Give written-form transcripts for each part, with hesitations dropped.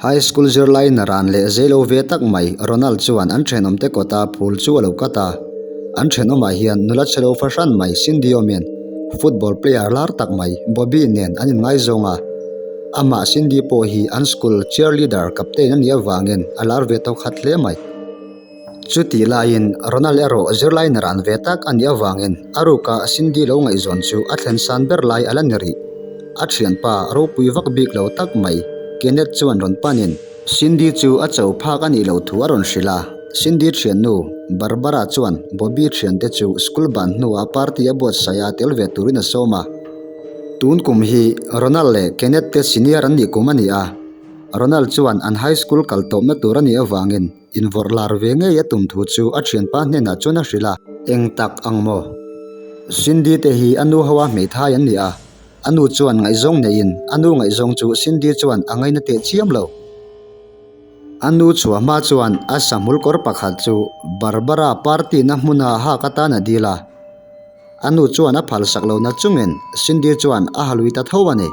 High school zirlai naran leh zeilo ve tak mai Ronald chuan an thenawmte kawta phul chu a lo cut a. An thenawmah hian nula chhelo fahran mai Cindy awmin football player lar tak mai Bobby nen an inngaizawng a. Amah Cindy pawh hi an school cheerleader captain a nih avangin a lar ve tawk khat hle mai. Chutih laiin Ronald erawh zirlai naran ve tak a nih avangin a ruka Cindy lo ngaihzawn chu a thlen san ber lai a la ni rih. A thianpa ropui vak bik lo tak mai Kenneth chuan rawn panin Cindy chu a cho phak a nih loh thu a rawn hrilh a. Cindy thiannu Barbara chuan Bobby thiante chu school ban hnuah party a buatsaih a tel ve turin a sawm a. Tun kum hi Ronald leh Kenneth te senior an nih kum a ni a. Ronald chuan an high school kal tawpna tur a nih avangin Invawrh lar ve ngei a tum thu chu a thianpa hnenah chuan a hrilh a. Eng tak ang maw? Cindy te hi a nu hoa hmeithai an ni a, a nu chuan ngaihzawng neiin a nu ngaihzawng chu Cindy chuan a ngaina teh chiam lo. A nu chhuah hma chuan a sahmul kawr pakhat chu Barbara party na hmuna hak atan a dil a. A nu chuan a phalsak lo na chungin Cindy chuan a halui ta tho a ni.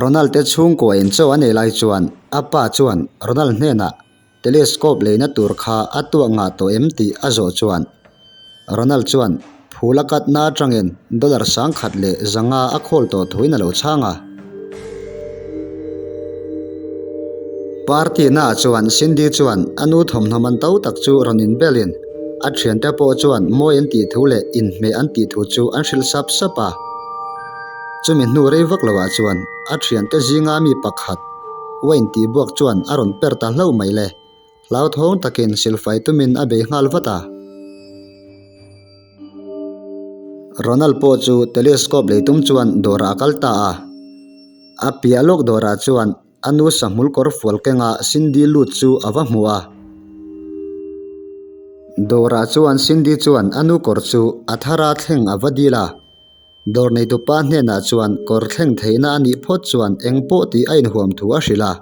Ronald te chhungkua in chaw a nei lai chuan a pa chuan Ronald hnenah telescope leina tur kha a tuah ngah tawh em tih a zawh chuan Ronald chuan phul a katna atangin dollar 1500 a khawl tawh thuin a lo chhang a. Party naah chuan Cindy chuan a nu thawmhnaw man to tak chu rawn inbelin a thiante pawh chuan mawi an tih thu leh inhmeh an tih thu chu an hrilh sap sap a. Chumi hnu rei vak loah chuan a thiante zinga mi pakhat Wayne tih buak chuan a rawn per ta hlauh mai le. Hlauthawng takin silfai tumin a bei nghal vat a. Ronald pawh chu telescope lei tum chuan dawrah a kal ta a. A piah lawk dawrah chuan A nu sahmul kawr fual kenga Cindy lut chu a va hmu a. Dawrah chuan Cindy chuan a nu kawr chu a thara thleng a va dil a. Dawr neitupa hnenah chuan kawr thleng theihna a nih phawt chuan eng pawh tih a inhuam thu a hrilh a.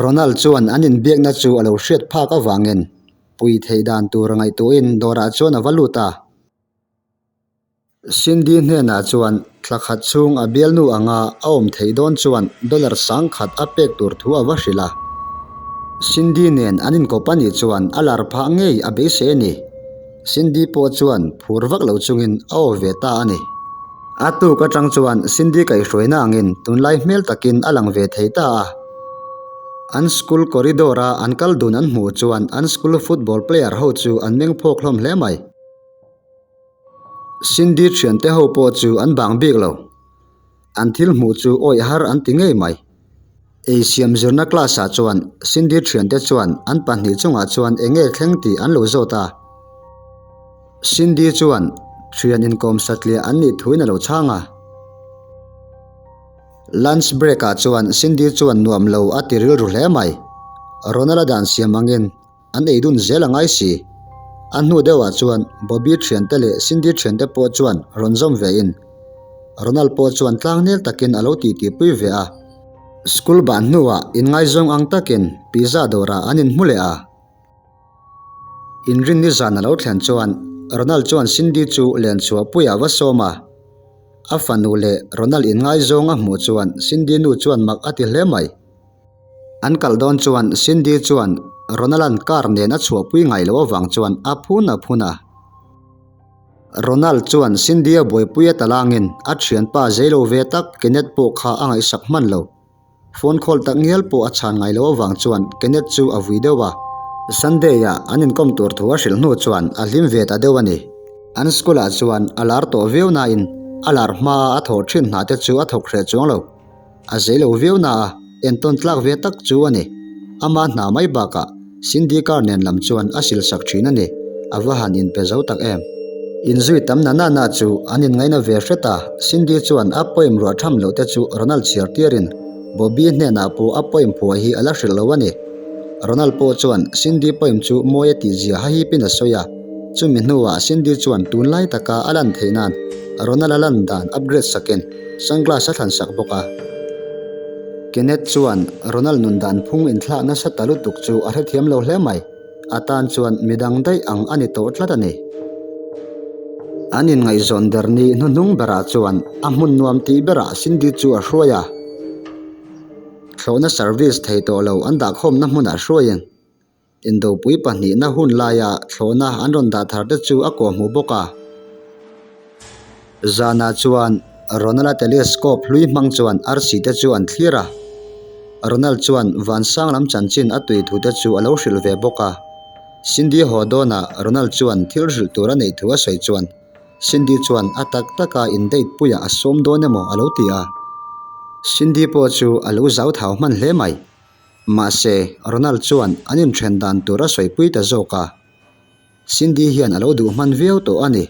Ronald chuan an inbiakna chu a lo hriat phak avangin pui theih dan tur ngaihtuahin dawrah chuan a va lut a. Cindy hnenah chuan thla khat chhung a bialnu anga a awm theih dawn chuan dollar 1000 a pek tur thu a va hrilh a. Cindy nen an inkawp a nih chuan a lar phah ngei a beisei a ni. Cindy pawh chuan phur vak lo chungin a aw ve ta a ni. A tuk atang chuan Cindy kaihhruaina angin tunlai hmel takin a lang ve thei ta a. An school corridor a an kal dun an hmuh chuan an school football player ho chu an meng phawk hlawm hle mai. Cindy thiante ho pawh chu an bang bik lo. An thil hmuh chu awih har an ti ngei mai. Ei siam zirna class ah chuan Cindy thiante chuan an pahnih chungah chuan eng nge thleng tih an lo zawt a. Cindy chuan thian inkawm satliah an nih thuin a lo chhang a. Lunch break ah chuan Cindy chuan nuam lo a ti rilru hle mai. Ronald a dan siam angin An ei dun zel a ngai si. A hnu deuhah chuan Bobby thiante leh Cindy thiante pawh chuan rawn zawm ve in Ronald pawh chuan tlangnel takin a lo titipui ve a. School ban hnuah inngaizawng ang takin pizza dawrah an inhmu leh a. Inrinni zan a lo thlen chuan Ronald chuan Cindy chu lenchhuahpuiah va sawm a. A fanu leh Ronald inngaizawng a hmuh chuan Cindy nu chuan mak a ti hle mai. An kal dawn chuan Cindy chuan Ronald-a'n car nen a chhuahpui ngai loh avang chuan a phun a phun a. Ronald chuan Cindy a buaipui a talangin a thianpa zeilo ve tak Kenneth pawh kha a ngaihsak hman lo. Phone call tak ngial pawh a chhan ngai loh avang chuan Kenneth chu a vui deuh a. Sunday-ah an inkawm tur thu a hrilh hnu chuan a hlim ve ta deuh a ni. An school-ah chuan a lar tawh viau nain a lar hmaa a thawh thin hna te chu a thawk hreh chuang lo. A zei lo viau na a, entawn tlak ve tak chu a ni. Ama hna mai bakah Cindy car nen lam chuan a sil sak thin a ni. A va han inpe zo tak em. Inzui tam na na na chu an inngaina ve hret a, Cindy chuan a poem ruah tham loh te chu Ronald chhiar tirin Bobby hnenah pawh a poem phuah hi a la hrilh lo a ni. Ronald pawh chuan Cindy poem chu mawi a tihzia hahipin a sawi a, chumi hnuah Cindy chuan tunlai taka a lan theih nan Ronald a lan dan upgrade sakin Sunglass a thlan sak bawk a. Kenneth chuan Ronald nun dan phung inthlak nasa ta lutuk chu a hrethiam lo hle mai. A tan chuan midang daih ang a ni tawh tlat a ni. An inngaihzawn der ni hnuhnung berah chuan a hmun nuam tih berah Cindy chu a hruai a. Thlawhna service thei tawh lo an dahkhawmna hmunah hruaiin Indopui pahnihna hun laia thlawhna an rawn dah thar te chu a kawhhmuh bawk a. Zanah chuan Ronald-a telescope hlui hmang chuan arsi te chu an thlir a. Ronald chuan vansang lam chanchin a tui thu te chu a lo hrilh ve bawk a. Cindy haw dawnah Ronald chuan thil hrilh tur a neih thu a sawi chuan Cindy chuan a tak taka in date puiah a sawm dawn emaw a lo ti a. Cindy pawh chu a lo zau thau hman hle mai. Mahse, Ronald chuan an inthen dan tur a sawipui ta zawk a. Cindy hian a lo duh hman viau tawh a ni.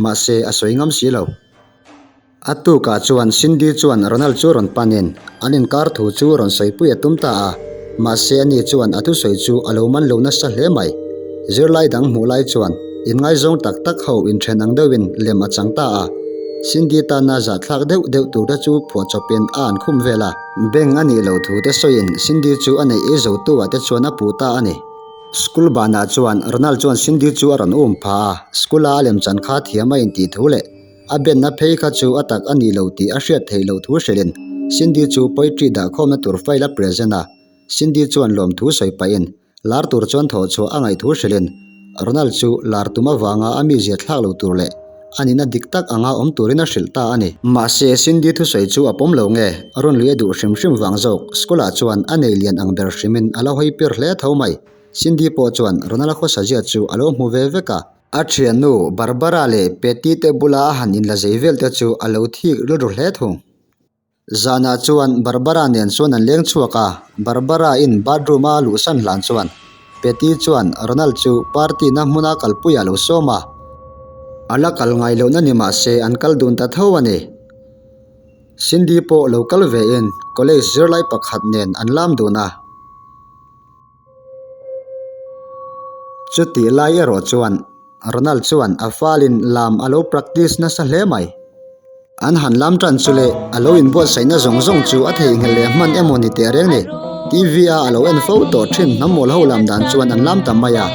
Mahse, a sawi ngam si lo. A tukah chuan Cindy chuan Ronald chu rawn panin an inkar thu chu rawn sawipui a tum ta a. Mahse, ani chuan a thusawi chu a lo man lo nasa hle mai. Zirlai dang hmuh lai chuan inngaizawng tak tak ho inthen ang deuhin lem a chang ta a. Cindy tana zahthlak deuh deuh tur te chu phuahchawpin a an khum vel a. Bank a nih loh thu te sawiin Cindy chu a neih ei zo tu ah te chuan a puh ta a ni. School banah chuan Ronald chuan Cindy chu a rawn um pha a, school a a lemchan kha thiam a intih thu leh a benna phei kha chu a tak a nih lo tih a hriat theih loh thu hrilhin Cindy chu poetry dahkhawmna tur file a present a, Cindy chuan lawmthu sawi pahin Lar tur chuan thawh chhuah a ngaih thu hrilhin Ronald chu lar tum avanga a mizia thlak lo tur leh a nihna dik tak anga awm turin a hrilh ta a ni. Mahse, Cindy thusawi chu a pawm lo nge, rawn lui a duh hrim hrim vang zawk, school ah chuan a nei lian ang ber hrimin a la hawi pir hle tho mai. Cindy pawh chuan Ronald-a khawsa zia chu a lo hmu ve vek a. A thiannu Barbara leh Patty te bula a han inla zei vel te chu a lo thik rilru hle thung. Zanah chuan Barbara nen chuan an leng chhuak a, Barbara in bathroom a luhsan hlan chuan Patty chuan Ronald chu party na hmuna kalpui ah lo sawm a, a la kal ngai lohna ni mah se an kal dun ta tho a ni. Cindy pawh lo kal ve in college zirlai pakhat nen an lam dun a. Chutih lai erawh chuan Ronald chuan a falin lam a lo practice nasa hle mai. An han lam tan chu leh a lo inbuatsaihna zawng zawng chu a theihnghilh leh hman emaw ni teh reng ni. TV a a lo en fo tawh thin hnam mawl ho lam dan chuan an lam ta mai a.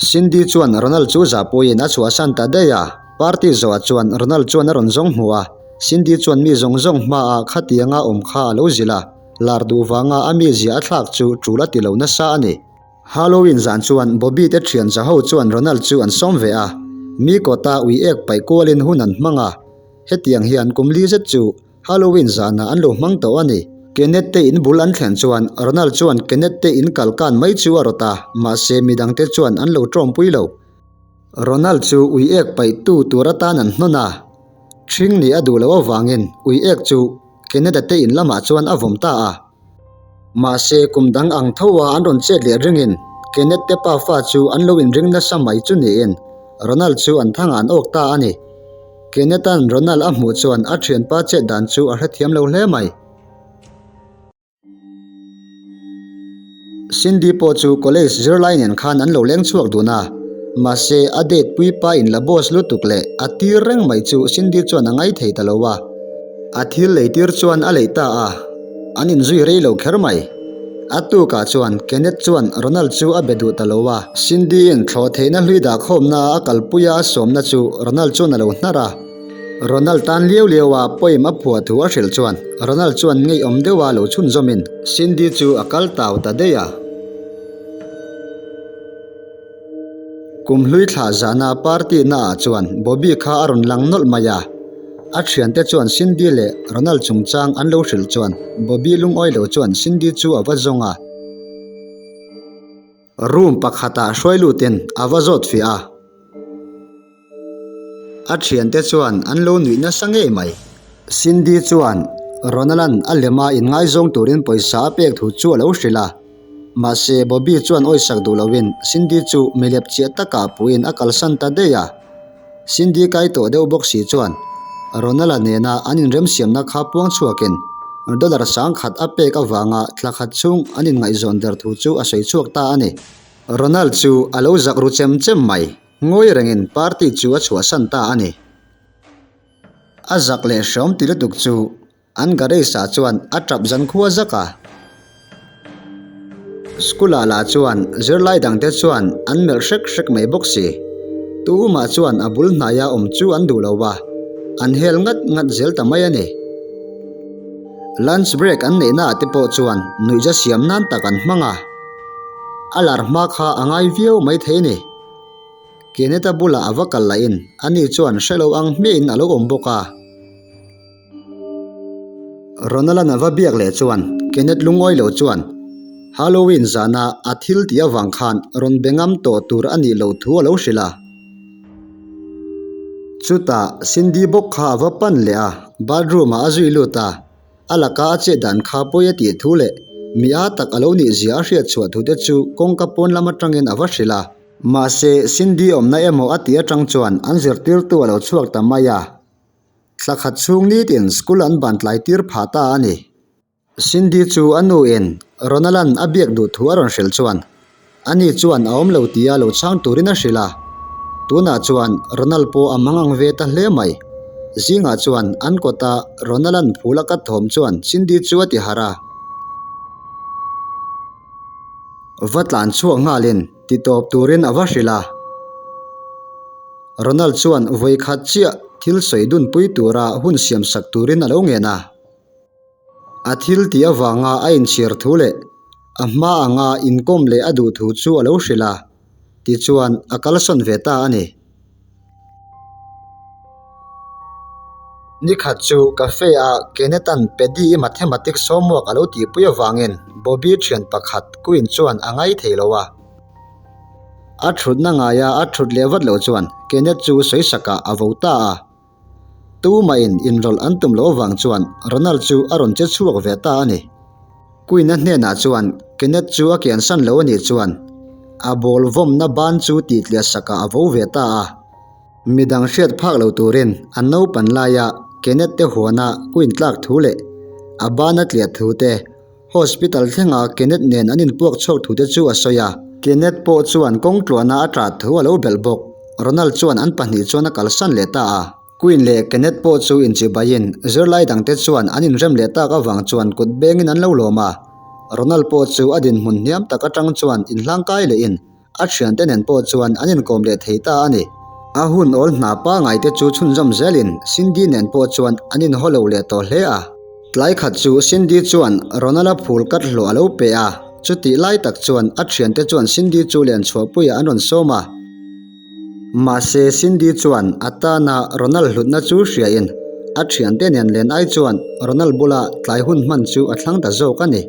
Cindy chuan Ronald chu zahpuiin a chhuahsan ta daih a, party zawhah chuan Ronald chuan a rawn zawng hmu a, Cindy chuan mi zawng zawng hmaah khatianga awm kha a lo zilh a, lar duh vanga a mizia a thlak chu tul a ti lo nasa a ni. Halloween zan chuan Bobby te thian za ho chuan Ronald chu an sawm ve a, mi kawta ui ek paih kualin hun an hmang a, hetiang hian kum li zet chu Halloween zanah an lo hmang tawh a ni. Kenneth te in bul an thlen chuan Ronald chuan Kenneth te in kal kan mai chu a rawt a, mahse midangte chuan an lo tawmpui lo. Ronald chu ui ek paih tu tur atan an hnawn a, ṭhing nih a duh loh avangin ui ek chu Kenneth-a te in lamah chuan a vawm ta a. Mahse, kum dang ang tho a an rawn chet leh ringin Kenneth te pafa chu an lo inring nasa mai chu niin Ronald chu an thangah an awk ta a ni. Kenneth-a'n Ronald a hmuh chuan a thianpa chet dan chu a hrethiam lo hle mai. Cindy pawh chu college zirlai nen khan an lo leng chhuak dun a, mahse a date puipa in la boss lutuk leh a tir reng mai chu Cindy chuan a ngai thei ta lo a. A thil lei tir chuan a leih ta a, an inzui rei lo kher mai. A tukah chuan Kenneth chuan Ronald chu a be duh ta lo a. Cindy-in thlawh theihna hlui dah khawmna a kalpuia a sawmna chu Ronald chuan a lo hnar a. Ronald tan liau liau a poem a phuah thu a hrilh chuan Ronald chuan ngeiawm deuha lo chhunzawmin Cindy chu a kal tau ta daih a. Kum hlui thlah zana party naah chuan Bobby kha a rawn lang nawlh mai a. A thiante chuan Cindy leh Ronald chungchang an lo hrilh chuan Bobby lungawi lo chuan Cindy chu a va zawng a. Room pakhatah hruai lutin a va zawt fiah a. A thiante chuan an lo nuih nasa ngei mai. Cindy chuan Ronald-a'n a lema inngaizawng turin pawisa a pek thu chu a lo hrilh a. Mahse, Bobby chuan awisak duh loin Cindy chu milep chiah takah puiin a kalsan ta daih a. Cindy kai tawh deuh bawk si chuan Ronald-a nena an inremsiamna kha puang chhuakin dollar 10,000 a pek avanga thla khat chhung an inngaihzawn der thu chu a sawi chhuak ta a ni. Ronald chu a lo zak ru chem chem mai, ngawi rengin party chu a chhuahsan ta a ni. A zak leh hreawm ti lutuk chu An garage ah chuan a tap zan khua zak a. School ah lah chuan zirlai dang te chuan an melh hrek hrek mai bawk si. Tumah chuan a bul hnaia awm chu an duh lo a, an hel ngat ngat zel ta mai a ni. Lunch break an neih naah te pawh chuan nuihza siam nan tak an hmang a, a lar hma kha a ngai viau mai thei a ni. Keneta bulah a va kal lahin ani chuan hre lo ang hmiahin a lo awm bawk a. Ronald-a'n a va biak leh chuan Kenneth lungawi lo chuan Halloween zana a thil tih avang khan rawn be ngam tawh tur a nih loh thu a lo hrilh a. Chutah Cindy bawk kha a va pan leh a, bathroom-ah a zui lut a, a laka a chet dan kha pawi a tih thu leh mi a tak a lo nih zia a hriat chhuah thu te chu kawngka pawn lam atangin a va hrilh a. Mahse, Cindy awmna emaw a tih atang chuan an zirtirtu a lo chhuak ta mai a. Thla khat chhung nitin school an ban tlai tir phah ta a ni. Cindy chu a nu in Ronald-a'n a biak duh thu a rawn hrilh chuan ani chuan a awm lo tia lo chhang turin a hrilh a. Tunah chuan Ronald pawh a mang ang ve ta hle mai. Zingah chuan an kawta Ronald-a'n phul a kat thawm chuan Cindy chu a ti harh a. Va tlan chhuak nghalin ti tawp turin a va hrilh a. Ronald chuan vawi khat chiah thil sawi dunpui tura hun siam sak turin a lo ngen a. A thil tih avanga a inchhir thu leh a hma anga inkawm leh a duh thu chu a lo hrilh a, tichuan a kalsawn ve ta a ni. Ni khat chu cafe-ah Kenneth-a'n Paddy-i mathematics homework a lo tihpui avangin Bobby thian pakhat Quinn chuan a ngaithei lo a. A thutna ngaia a thut leh vat loh chuan Kenneth chu sawisakah a vo ta a. Tumahin inrawlh an tum loh avang chuan Ronald chu a rawn che chhuak ve ta a ni. Queen-a hnenah chuan Kenneth chu a kiansan lo a nih chuan a ball vawmna ban chu tihtliah sakah a vo ve ta a. Midang hriat phak lo turin an naupan laia Kenneth te huana Queen tlak thu leh a ban a tliah thu te Hospital thlenga Kenneth nen an inpuak chhuak thu te chu a sawi a. Kenneth pawh chuan kawng tluahna a ṭah thu a lo belh bawk. Ronald chuan an pahnih chuan a kalsan leh ta a. Queen leh Kenneth pawh chu inchibaiin zirlai dangte chuan an inrem leh tak avang chuan kut bengin an lo lawm a. Ronald pawh chu a dinhmun hniam tak atang chuan inhlangkai lehin A thiante nen pawh chuan an inkawm leh thei ta a ni. A hun awl hna pangai te chu chhunzawm zelin Cindy nen pawh chuan an inhaw lo leh tawh hle a. Tlai khat chu Cindy chuan Ronald-a phul kat hlawh a lo pe a, chutih lai tak chuan a thiante chuan Cindy chu len chhuahpuiah an rawn sawm a. Mahse Cindy chuan a tana Ronald hlutna chu hriain a thiante nen len ai chuan Ronald bula tlai hun hman chu a thlang ta zawk a ni.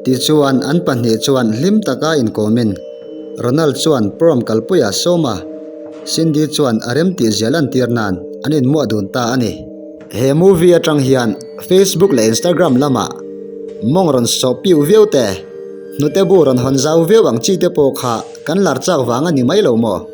Tichuan, an pahnih chuan hlim taka inkawmin Ronald chuan prom kalpuia sawm a, Cindy chuan a remtih zia lantir nan an inmuah dun ta a ni. He movie atang hian Facebook leh Instagram lamah mawng rawn sawh piu viau te, hnute bu rawn hawn zau viau ang chi te pawh kha kan lar chak vang a ni mai lo maw?